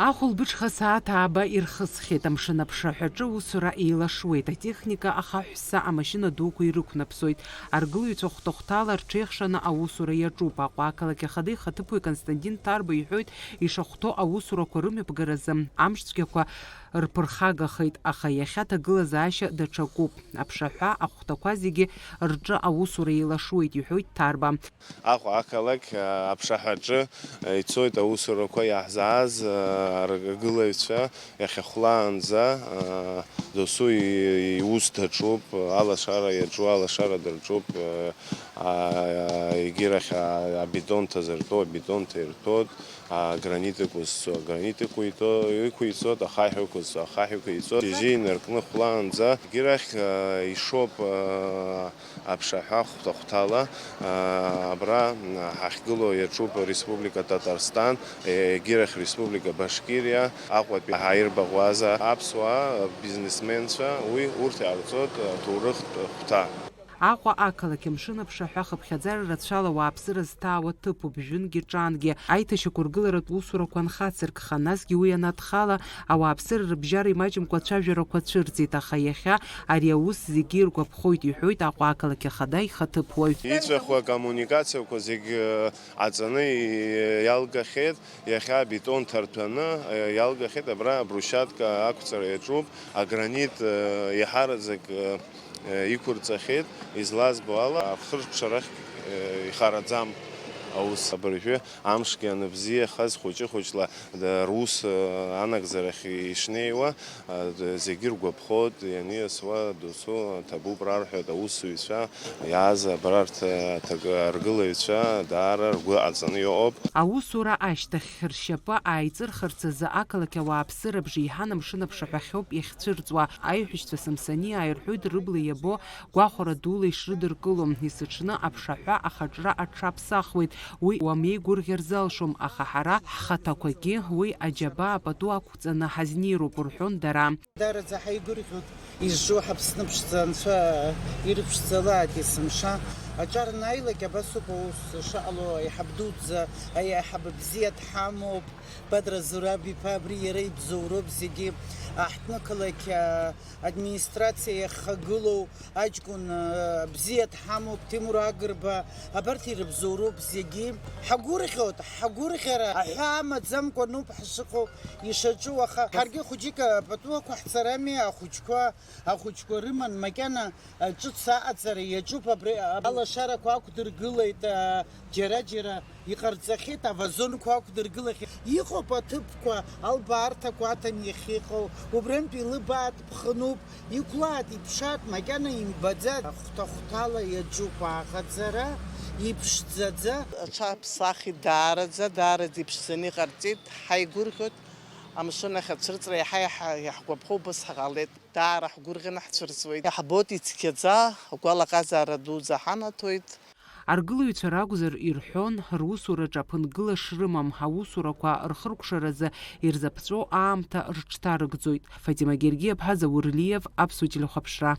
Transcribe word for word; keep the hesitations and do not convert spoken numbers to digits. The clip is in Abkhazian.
Ахәылбыҽха сааҭ ааба ирхысхьеит, амшын аԥшаҳәаҿы аусура еилашуеит, атехника ахаҳәса амашьына дуқәа ирықәнаԥсоит. Аргылаҩцәа хәҭа-хәҭала рҽеихшаны аусура иаҿуп. Аҟәа ақалақь ахада ихаҭыԥуаҩ Константин Ҭарба иҳәоит, ишахәҭоу аусурақәа рымҩаԥгаразы амшцәгьақәа рԥырхагахеит, аха иахьа аҭагылазаашьа даҽакуп. Аԥшаҳәа ахәҭақәа зегьы рҿы аусура еилашуеит, иҳәоит Ҭарба. Аҟәа ақалақь, а, аԥшаҳәаҿы, а, ицоит аусурақәа иаҳзааз, а, аргылаҩцәа, иахьа хәлаанӡа, а, досу и-, иус даҿуп, алашара иаҿу алашара дырҿуп, а, а, егьирахь, а, абетон ҭазыртәоу абетон ҭаиртәоит, агранит ықәызцо агранит ықәиҵо, иқәиҵоит, ахаҳә ықәызцо ахаҳә ықәиҵоит. Ижьы инаркны хәлаанӡа егьирахь, а, ишоуп, а, аԥшаҳәа хәҭа-хәҭала, аа, абра, м, ҳахьгылоу иаҿуп Республика Татарстан, егьирахь Республика Башкириа, Аҟәатәи ҳаирбаӷәаза аԥсуаа, бизнесменцәа, уи урҭ иаарҵоит аҭоурыхтә хәҭа. Аҟәа ақалақь амшын аԥшаҳәа хыԥхьаӡара рацәала ауааԥсыра зҭаауа ҭыԥуп, жәынгьы ҿангьы. Аиҭашьақәыргыларатә усурақәа анхацыркха, насгьы уи анадхала, ауааԥсыра рыбжьара имаҷымкәа ацәажәарақәа цәырҵит, аха иахьа ари аус зегьы иргәаԥхоит, иҳәоит Аҟәа ақалақь ахада ихаҭыԥуаҩ. Иҵәаху акоммуникациақәа зегь, э, аҵаны и-, иалгахьеит, иахьа абетон ҭарҭәаны, э, иалгахьеит, абра абрусиатка ақәҵара иаҿуп, агранит, э, иаҳараӡак, э, э, иқәырҵахьеит, излазбо ала, ахыркәшарахь, э, ихараӡам аус. Абыржәы амшгьы аныбзиахаз, хәыҷы-хәыҷла, да, рус, э, анагӡарахь ишнеиуа, э, д-, зегьы ргәаԥхоит, ианиасуа досу ҭабуп рарҳәоит аусзуҩцәа, иааз абарҭ, э, аҭак-, аргылаҩцәа даара ргәы аҵаны иҟоуп. Аусура ашьҭахь ршьапы ааиҵырхырц азы ақалақь ауааԥсыра бжеиҳан амшын аԥшаҳәахьоуп иахьцәырҵуа. Аиҳәшьцәа Самсониаа ирҳәоит рыбла иабо гәахәара дула ишрыдыркыло, есыҽны аԥшаҳәа ахаҿра аҽаԥсахуеит, уи уамеигәырӷьар залшом, аха ҳара ҳхаҭақәагьы уи аџьабаа пату ақәҵаны ҳазнеироуп, рҳәон дара. Дараӡа ҳаигәырӷьоит изҿу ҳаԥсны ԥшӡа анцәа ирыԥшӡалааит есымша. Аҿар анааилак абасоуп аус шыҟало, аиҳаб дуӡӡа, аиҳаб бзиа дҳамоуп, Бадра Зураб-иԥа, абри иара ибзоуроуп зегьы, аҳҭнықалақь, а, администрациа иахагылоу аҷкәын, а, бзиа дҳамоуп, Ҭемур Агрба, абарҭ ирыбзоуроуп зегьы. Ҳагәырӷьоит, ҳагәырӷьара аҳәаа амаӡамкәа ануп ҳшыҟоу, ишаҿу, аха ҳаргьы хәыҷык апатуқәа ҳцарами, ахәыҷқәа, ахәыҷқәа рыман, макьана, а, ҿыц аҟаҵара иаҿуп, абри, а, алашарақәа ақәдыргылеит, а, џьара-џьара. Иҟарҵахьеит, авазонқәа ақәдыргылахьеит. Иҟоуп аҭыԥқәа, албаарҭақәа аҭан иахьыҟоу, убрантәи илыбааит, ԥхынуп, иқәлааит, иԥшааит, макьана имбаӡац. Хәҭа-хәҭала иаҿуп аҟаҵара, иԥшӡаӡа. Аҽаԥсахит даараӡа, даараӡа иԥшӡаны иҟарҵеит, ҳаигәырӷьоит. Амшын ахь ацәырҵра иаҳа-иаҳа иаҳгәаԥхо убас ҳҟалеит. Даара ҳгәырӷьаны ҳцәырҵуеит. Иаҳбоит ицқьаӡа, агәалаҟазаара дуӡӡа ҳанаҭоит. Аргылаҩцәа ракәзар, ирҳәон, русураҿы аԥынгыла шрымам, аусурақәа рхыркәшаразы ирзаԥҵәо аамҭа рыҽҭарыгӡоит. Фатима Гергиаԥҳа, Заур Лиев, Аԥсуа телехәаԥшра.